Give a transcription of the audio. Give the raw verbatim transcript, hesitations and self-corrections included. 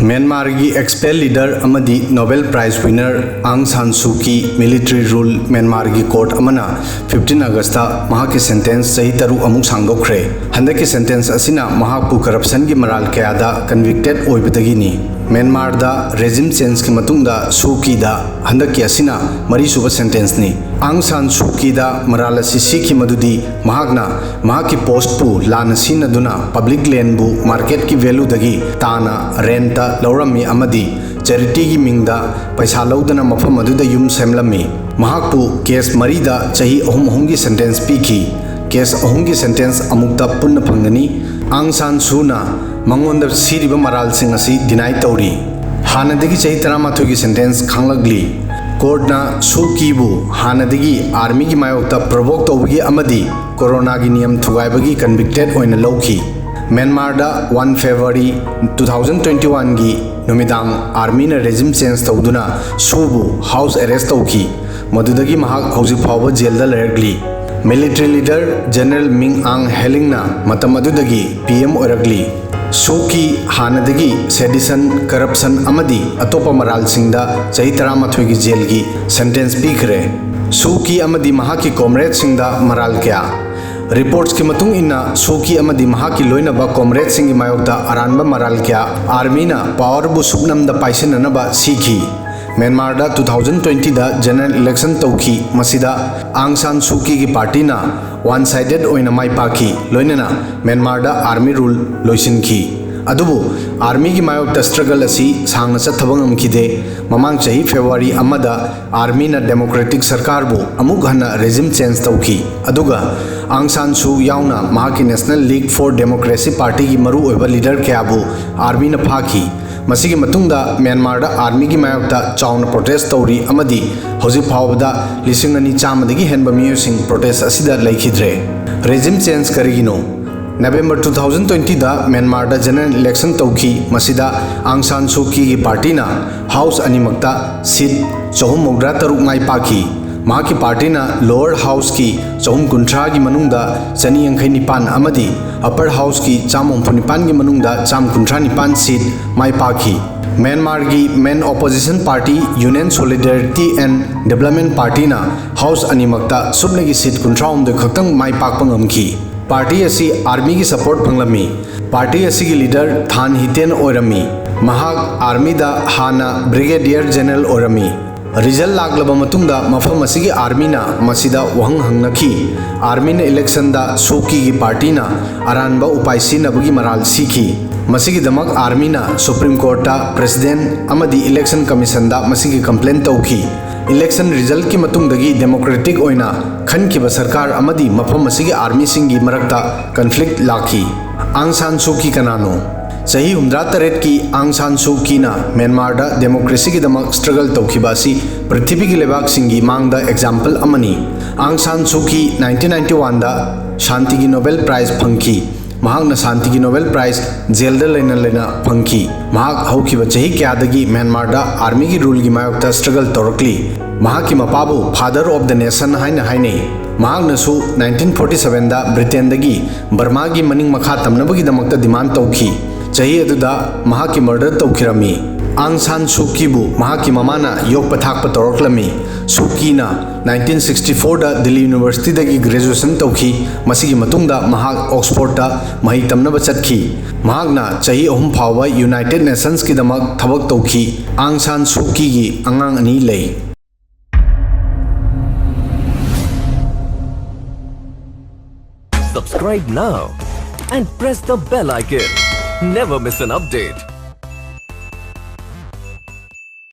ꯃ꯭ꯌꯥꯟꯃꯥꯔꯒꯤ expel leader ꯑꯃꯗꯤ novel prize winner ꯑꯥꯡ ꯁꯥꯟ ꯁꯨ ꯀꯤ ꯃꯤꯂꯤꯇꯔꯤ ꯔꯨꯜ ꯃ꯭ꯌꯥꯟꯃꯥꯔꯒꯤ ꯀꯣꯔꯠ ꯑꯃꯅ ꯐꯤꯐꯇꯤꯟ ꯑꯥꯒꯁꯇ ꯃꯍꯥꯛꯀꯤ ꯁꯦꯟꯇꯦꯟꯁ ꯆꯍꯤ ꯇꯔꯨꯛ ꯑꯃꯨꯛ ꯁꯥꯡꯗꯣꯛꯈ꯭ꯔꯦ꯫ ꯍꯟꯗꯛꯀꯤ ꯁꯦꯟꯇꯦꯟꯁ ꯑꯁꯤꯅ ꯃꯍꯥꯛꯄꯨ ꯀꯔꯞꯁꯟꯒꯤ ꯃꯔꯥꯜ ꯀꯌꯥꯗ ꯀꯟꯚꯤꯛꯇꯦꯠ ꯑꯣꯏꯕꯗꯒꯤꯅꯤ꯫ ꯃ꯭ꯌꯥꯟꯃꯥꯔꯗ ꯔꯦꯖꯤꯝ ꯆꯦꯟꯖꯀꯤ ꯃꯇꯨꯡꯗ ꯁꯨ ꯀꯤꯗ ꯍꯟꯗꯛꯀꯤ ꯑꯁꯤꯅ ꯃꯔꯤꯁꯨꯕ ꯁꯦꯟꯇꯦꯟꯁꯅꯤ꯫ ꯑꯥꯡ ꯁꯥꯟ ꯁꯨ ꯀꯤꯗ ꯃꯔꯥꯜ ꯑꯁꯤ ꯁꯤꯈꯤ ꯃꯗꯨꯗꯤ ꯃꯍꯥꯛꯅ ꯃꯍꯥꯛꯀꯤ ꯄꯣꯁꯠꯄꯨ ꯂꯥꯟꯅ ꯁꯤꯖꯤꯟꯅꯗꯨꯅ ꯄꯕ꯭ꯂꯤꯛ ꯂꯦꯟꯕꯨ ꯃꯥꯔꯀꯦꯠꯀꯤ ꯚꯦꯂꯨꯗꯒꯤ ꯇꯥꯅ ꯔꯦꯟꯠꯇ ꯂꯧꯔꯝꯃꯤ ꯑꯃꯗꯤ ꯆꯦꯔꯤꯇꯤꯒꯤ ꯃꯤꯡꯗ ꯄꯩꯁꯥ ꯂꯧꯗꯅ ꯃꯐꯝ ꯑꯗꯨꯗ ꯌꯨꯝ ꯁꯦꯝꯂꯝꯃꯤ꯫ ꯃꯍꯥꯛꯄꯨ ꯀꯦꯁ ꯃꯔꯤꯗ ꯆꯍꯤ ꯑꯍꯨꯝ ꯑꯍꯨꯝꯒꯤ ꯁꯦꯟꯇꯦꯟꯁ ꯄꯤꯈꯤ꯫ ꯀꯦꯁ ꯑꯍꯨꯝꯒꯤ ꯁꯦꯟꯇꯦꯟꯁ ꯑꯃꯨꯛꯇ ꯄꯨꯟꯅ ꯐꯪꯒꯅꯤ꯫ ꯑꯥꯡ ꯁꯥꯟ ꯁꯨꯅ ꯃꯉꯣꯟꯗ ꯁꯤꯔꯤꯕ ꯃꯔꯥꯜꯁꯤꯡ ꯑꯁꯤ ꯗꯤꯅꯥꯏ ꯇꯧꯔꯤ꯫ ꯍꯥꯟꯅꯗꯒꯤ ꯆꯍꯤ ꯇꯔꯥꯃꯥꯊꯣꯏꯒꯤ ꯁꯦꯟꯇꯦꯟꯁ ꯈꯥꯡꯂꯛꯂꯤ꯫ ꯀꯣꯔꯠꯅ ꯁꯨ ꯀꯤꯕꯨ ꯍꯥꯟꯅꯗꯒꯤ ꯑꯥꯔꯃꯤꯒꯤ ꯃꯥꯌꯣꯛꯇ ꯄ꯭ꯔꯣꯚꯣꯛ ꯇꯧꯕꯒꯤ ꯑꯃꯗꯤ ꯀꯣꯔꯣꯅꯥꯒꯤ ꯅꯤꯌꯝ ꯊꯨꯒꯥꯏꯕꯒꯤ ꯀꯟꯚꯤꯛꯇꯦꯠ ꯑꯣꯏꯅ ꯂꯧꯈꯤ꯫ ꯃ꯭ꯌꯥꯟꯃꯥꯔꯗ one February two thousand twenty ꯋꯥꯟꯒꯤ ꯅꯨꯃꯤꯗꯥꯡ ꯑꯥꯔꯃꯤꯅ ꯔꯦꯖꯤꯝ ꯆꯦꯟꯖ ꯇꯧꯗꯨꯅ ꯁꯨꯕꯨ ꯍꯥꯎꯁ ꯑꯦꯔꯦꯁ ꯇꯧꯈꯤ꯫ ꯃꯗꯨꯗꯒꯤ ꯃꯍꯥꯛ ꯍꯧꯖꯤꯛ ꯐꯥꯎꯕ ꯖꯦꯜꯗ ꯂꯩꯔꯛꯂꯤ꯫ ꯃꯤꯂꯤꯇꯔꯤ ꯂꯤꯗꯔ ꯖꯦꯅꯔꯦꯜ ꯃꯤꯡ ꯑꯥꯡ ꯍꯦꯂꯤꯡꯅ ꯃꯇꯝ ꯑꯗꯨꯗꯒꯤ ꯄꯤ ꯑꯦꯝ ꯑꯣꯏꯔꯛꯂꯤ꯫ ꯁꯨ ꯀꯤ ꯍꯥꯟꯅꯗꯒꯤ ꯁꯦꯗꯤꯁꯟ, ꯀꯔꯞꯁꯟ ꯑꯃꯗꯤ ꯑꯇꯣꯞꯄ ꯃꯔꯥꯜꯁꯤꯡꯗ ꯆꯍꯤ ꯇꯔꯥꯃꯥꯊꯣꯏꯒꯤ ꯖꯦꯜꯒꯤ ꯁꯦꯟꯇꯦꯟꯁ ꯄꯤꯈ꯭ꯔꯦ꯫ ꯁꯨ ꯀꯤ ꯑꯃꯗꯤ ꯃꯍꯥꯛꯀꯤ ꯀꯣꯝꯔꯦꯗꯁꯤꯡꯗ ꯃꯔꯥꯜ ꯀꯌꯥ꯫ ꯔꯤꯄꯣꯔꯠꯁꯀꯤ ꯃꯇꯨꯡ ꯏꯟꯅ ꯁꯨ ꯀꯤ ꯑꯃꯗꯤ ꯃꯍꯥꯛꯀꯤ ꯂꯣꯏꯅꯕ ꯀꯣꯝꯔꯦꯗꯁꯤꯡꯒꯤ ꯃꯥꯌꯣꯛꯇ ꯑꯔꯥꯟꯕ ꯃꯔꯥꯜ ꯀꯌꯥ ꯑꯥꯔꯃꯤꯅ ꯄꯥꯋꯔꯕꯨ ꯁꯨꯞꯅꯝꯗ ꯄꯥꯏꯁꯤꯟꯅꯅꯕ ꯁꯤꯈꯤ꯫ ꯃ꯭ꯌꯥꯟꯃꯥꯔꯗ ꯇꯨ ꯊꯥꯎꯖꯟ ꯇ꯭ꯋꯦꯟꯇꯤꯗ ꯖꯦꯅꯔꯦꯜ ꯏꯂꯦꯛꯁꯟ ꯇꯧꯈꯤ꯫ ꯃꯁꯤꯗ ꯑꯥꯡ ꯁꯥꯟ ꯁꯨ ꯀꯤꯒꯤ ꯄꯥꯔꯇꯤꯅ ꯋꯥꯟ ꯁꯥꯏꯗꯦꯗ ꯑꯣꯏꯅ ꯃꯥꯏ ꯄꯥꯛꯈꯤ, ꯂꯣꯏꯅꯅ ꯃ꯭ꯌꯥꯟꯃꯥꯔꯗ ꯑꯥꯔꯃꯤ ꯔꯨꯜ ꯂꯣꯏꯁꯤꯟꯈꯤ꯫ ꯑꯗꯨꯕꯨ ꯑꯥꯔꯃꯤꯒꯤ ꯃꯥꯌꯣꯛꯇ ꯁ꯭ꯇ꯭ꯔꯒꯜ ꯑꯁꯤ ꯁꯥꯡꯅ ꯆꯠꯊꯕ ꯉꯝꯈꯤꯗꯦ꯫ ꯃꯃꯥꯡ ꯆꯍꯤ ꯐꯦꯕ꯭ꯔꯨꯋꯥꯔꯤ ꯑꯃꯗ ꯑꯥꯔꯃꯤꯅ ꯗꯦꯃꯣꯀ꯭ꯔꯦꯇꯤꯛ ꯁꯔꯀꯥꯔꯕꯨ ꯑꯃꯨꯛ ꯍꯟꯅ ꯔꯦꯖꯤꯝ ꯆꯦꯟꯖ ꯇꯧꯈꯤ꯫ ꯑꯗꯨꯒ ꯑꯥꯡ ꯁꯥꯟ ꯁꯨ ꯌꯥꯎꯅ ꯃꯍꯥꯛꯀꯤ ꯅꯦꯁꯅꯦꯜ ꯂꯤꯒ ꯐꯣꯔ ꯗꯦꯃꯣꯀ꯭ꯔꯦꯁꯤ ꯄꯥꯔꯇꯤꯒꯤ ꯃꯔꯨꯑꯣꯏꯕ ꯂꯤꯗꯔ ꯀꯌꯥꯕꯨ ꯑꯥꯔꯃꯤꯅ ꯐꯥꯈꯤ꯫ ꯃꯁꯤꯒꯤ ꯃꯇꯨꯡꯗ ꯃ꯭ꯌꯥꯟꯃꯥꯔꯗ ꯑꯥꯔꯃꯤꯒꯤ ꯃꯥꯌꯣꯛꯇ ꯆꯥꯎꯅ ꯄ꯭ꯔꯣꯇꯦꯁ ꯇꯧꯔꯤ ꯑꯃꯗꯤ ꯍꯧꯖꯤꯛ ꯐꯥꯎꯕꯗ ꯂꯤꯁꯤꯡ ꯑꯅꯤ ꯆꯥꯝꯃꯗꯒꯤ ꯍꯦꯟꯕ ꯃꯤꯑꯣꯏꯁꯤꯡ ꯄ꯭ꯔꯣꯇꯦꯁ ꯑꯁꯤꯗ ꯂꯩꯈꯤꯗ꯭ꯔꯦ꯫ ꯔꯦꯖꯤꯝ ꯆꯦꯟꯖ ꯀꯔꯤꯒꯤꯅꯣ? ꯅꯕꯦꯝꯕꯔ ꯇꯨ ꯊꯥꯎꯖꯟ ꯇ꯭ꯋꯦꯟꯇꯤꯗ ꯃ꯭ꯌꯥꯟꯃꯥꯔꯗ ꯖꯦꯅꯔꯦꯜ ꯏꯂꯦꯛꯁꯟ ꯇꯧꯈꯤ꯫ ꯃꯁꯤꯗ ꯑꯥꯡ ꯁꯥꯟ ꯁꯨ ꯀꯤꯒꯤ ꯄꯥꯔꯇꯤꯅ ꯍꯥꯎꯁ ꯑꯅꯤꯃꯛꯇ ꯁꯤꯠ ꯆꯍꯨꯝ ꯃꯧꯗ꯭ꯔꯥ ꯇꯔꯨꯛ ꯃꯥꯏ ꯄꯥꯛꯈꯤ꯫ ꯃꯍꯥꯛꯀꯤ ꯄꯥꯔꯇꯤꯅ ꯂꯣꯋꯔ ꯍꯥꯎꯁꯀꯤ ꯆꯍꯨꯝ ꯀꯨꯟꯊ꯭ꯔꯥꯒꯤ ꯃꯅꯨꯡꯗ ꯆꯅꯤ ꯌꯥꯡꯈꯩ ꯅꯤꯄꯥꯟ ꯑꯃꯗꯤ ꯑꯄꯔ ꯍꯥꯎꯁꯀꯤ ꯆꯥꯝꯃ ꯍꯨꯝꯐꯨ ꯅꯤꯄꯥꯟꯒꯤ ꯃꯅꯨꯡꯗ ꯆꯥꯝꯃ ꯀꯨꯟꯊ꯭ꯔꯥ ꯅꯤꯄꯥꯟ ꯁꯤꯠ ꯃꯥꯏ ꯄꯥꯛꯈꯤ꯫ ꯃ꯭ꯌꯥꯟꯃꯥꯔꯒꯤ main opposition party Union Solidarity and Development Partyꯅ ꯍꯥꯎꯁ ꯑꯅꯤꯃꯛꯇ ꯁꯨꯞꯅꯒꯤ ꯁꯤꯠ ꯀꯨꯟꯊ꯭ꯔꯥ ꯍꯨꯝꯗꯣꯏ ꯈꯛꯇꯪ ꯃꯥꯏ ꯄꯥꯛꯄ ꯉꯝꯈꯤ꯫ ꯄꯥꯔꯇꯤ ꯑꯁꯤ ꯑꯥꯔꯃꯤꯒꯤ ꯁꯄꯣꯔꯠ ꯐꯪꯂꯝꯃꯤ꯫ ꯄꯥꯔꯇꯤ ꯑꯁꯤꯒꯤ ꯂꯤꯗꯔ ꯊꯥꯟ ꯍꯤꯇꯦꯟ ꯑꯣꯏꯔꯝꯃꯤ꯫ ꯃꯍꯥꯛ ꯑꯥꯔꯃꯤꯗ ꯍꯥꯟꯅ ꯕ꯭ꯔꯤꯒꯦꯗꯤꯌꯔ ꯖꯦꯅꯔꯦꯜ ꯑꯣꯏꯔꯝꯃꯤ꯫ ꯔꯤꯖꯜ ꯂꯥꯛꯂꯕ ꯃꯇꯨꯡꯗ ꯃꯐꯝ ꯑꯁꯤꯒꯤ ꯑꯥꯔꯃꯤꯅ ꯃꯁꯤꯗ ꯋꯥꯍꯪ ꯍꯪꯅꯈꯤ꯫ ꯑꯥꯔꯃꯤꯅ ꯏꯂꯦꯛꯁꯟꯗ ꯁꯨꯀꯤꯒꯤ ꯄꯥꯔꯇꯤꯅ ꯑꯔꯥꯟꯕ ꯎꯄꯥꯏ ꯁꯤꯖꯤꯟꯅꯕꯒꯤ ꯃꯔꯥꯜ ꯁꯤꯈꯤ꯫ ꯃꯁꯤꯒꯤꯗꯃꯛ ꯑꯥꯔꯃꯤꯅ ꯁꯨꯄ꯭ꯔꯤꯝ ꯀꯣꯔꯠꯇ, ꯄ꯭ꯔꯦꯁꯤꯗꯦꯟꯠ ꯑꯃꯗꯤ ꯏꯂꯦꯛꯁꯟ ꯀꯃꯤꯁꯟꯗ ꯃꯁꯤꯒꯤ ꯀꯝꯄ꯭ꯂꯦꯟ ꯇꯧꯈꯤ꯫ ꯏꯂꯦꯛꯁꯟ ꯔꯤꯖꯜꯀꯤ ꯃꯇꯨꯡꯗꯒꯤ ꯗꯦꯃꯣꯀ꯭ꯔꯦꯇꯤꯛ ꯑꯣꯏꯅ ꯈꯟꯈꯤꯕ ꯁꯔꯀꯥꯔ ꯑꯃꯗꯤ ꯃꯐꯝ ꯑꯁꯤꯒꯤ ꯑꯥꯔꯃꯤꯁꯤꯡꯒꯤ ꯃꯔꯛꯇ ꯀꯟꯐ꯭ꯂꯤꯛ ꯂꯥꯛꯈꯤ꯫ ꯑꯥꯡ ꯁꯥꯟ ꯁꯨ ꯀꯤ ꯀꯅꯥꯅꯣ? ꯆꯍꯤ ꯍꯨꯝꯗ꯭ꯔꯥ ꯇꯔꯦꯠꯀꯤ ꯑꯥꯡ ꯁꯥꯟ ꯁꯨ ꯀꯤꯅ ꯃ꯭ꯌꯥꯟꯃꯥꯔꯗ ꯗꯦꯃꯣꯀ꯭ꯔꯦꯁꯤꯒꯤꯗꯃꯛ ꯁ꯭ꯇ꯭ꯔꯒꯜ ꯇꯧꯈꯤꯕ ꯑꯁꯤ ꯄ꯭ꯔꯤꯊꯤꯕꯤꯒꯤ ꯂꯩꯕꯥꯛꯁꯤꯡꯒꯤ ꯃꯥꯡꯗ ꯑꯦꯛꯖꯥꯝꯄꯜ ꯑꯃꯅꯤ꯫ ꯑꯥꯡ ꯁꯥꯟ ꯁꯨ ꯀꯤ ꯅꯥꯏꯟꯇꯤꯟ ꯅꯥꯏꯟꯇꯤ ꯋꯥꯟꯗ ꯁꯥꯟꯇꯤꯒꯤ ꯅꯣꯕꯦꯜ ꯄ꯭ꯔꯥꯏꯖ ꯐꯪꯈꯤ꯫ ꯃꯍꯥꯛꯅ ꯁꯥꯟꯇꯤꯒꯤ ꯅꯣꯕꯦꯜ ꯄ꯭ꯔꯥꯏꯖ ꯖꯦꯜꯗ ꯂꯩꯅ ꯂꯩꯅ ꯐꯪꯈꯤ꯫ ꯃꯍꯥꯛ ꯍꯧꯈꯤꯕ ꯆꯍꯤ ꯀꯌꯥꯗꯒꯤ ꯃ꯭ꯌꯥꯟꯃꯥꯔꯗ ꯑꯥꯔꯃꯤꯒꯤ ꯔꯨꯜꯒꯤ ꯃꯥꯌꯣꯛꯇ ꯁ꯭ꯇ꯭ꯔꯒꯜ ꯇꯧꯔꯛꯂꯤ꯫ ꯃꯍꯥꯛꯀꯤ ꯃꯄꯥꯕꯨ Father of the Nation ꯍꯥꯏꯅ ꯍꯥꯏꯅꯩ꯫ ꯃꯍꯥꯛꯅꯁꯨ ꯅꯥꯏꯟꯇꯤꯟ ꯐꯣꯔꯇꯤ ꯁꯚꯦꯟꯗ ꯕ꯭ꯔꯤꯇꯦꯟꯗꯒꯤ ꯕꯔꯃꯥꯒꯤ ꯃꯅꯤꯡ ꯃꯈꯥ ꯇꯝꯅꯕꯒꯤꯗꯃꯛꯇ ꯗꯤꯃꯥꯟ ꯇꯧꯈꯤ꯫ ꯆꯍꯤ ꯑꯗꯨꯗ ꯃꯍꯥꯛꯀꯤ ꯃꯔꯗꯔ ꯇꯧꯈꯤꯔꯝꯃꯤ꯫ ꯑꯥꯡ ꯁꯥꯟ ꯁꯨ ꯀꯤꯕꯨ ꯃꯍꯥꯛꯀꯤ ꯃꯃꯥꯅ ꯌꯣꯛꯄ ꯊꯥꯛꯄ ꯇꯧꯔꯛꯂꯝꯃꯤ꯫ ꯁꯨ ꯀꯤꯅ ꯅꯥꯏꯟꯇꯤꯟ ꯁꯤꯛꯁꯇꯤ ꯐꯣꯔꯗ ꯗꯤꯜꯂꯤ ꯌꯨꯅꯤꯚꯔꯁꯤꯇꯤꯗꯒꯤ ꯒ꯭ꯔꯦꯖꯨꯑꯦꯁꯟ ꯇꯧꯈꯤ꯫ ꯃꯁꯤꯒꯤ ꯃꯇꯨꯡꯗ ꯃꯍꯥꯛ ꯑꯣꯛꯁꯐꯣꯔꯗꯇ ꯃꯍꯩ ꯇꯝꯅꯕ ꯆꯠꯈꯤ꯫ ꯃꯍꯥꯛꯅ ꯆꯍꯤ ꯑꯍꯨꯝ ꯐꯥꯎꯕ ꯌꯨꯅꯥꯏꯇꯦꯗ ꯅꯦꯁꯟꯁꯀꯤꯗꯃꯛ ꯊꯕꯛ ꯇꯧꯈꯤ꯫ ꯑꯥꯡ ꯁꯥꯟ ꯁꯨ ꯀꯤꯒꯤ ꯑꯉꯥꯡ ꯑꯅꯤ ꯂꯩ꯫ Subscribe now and press the bell icon. Never miss an update.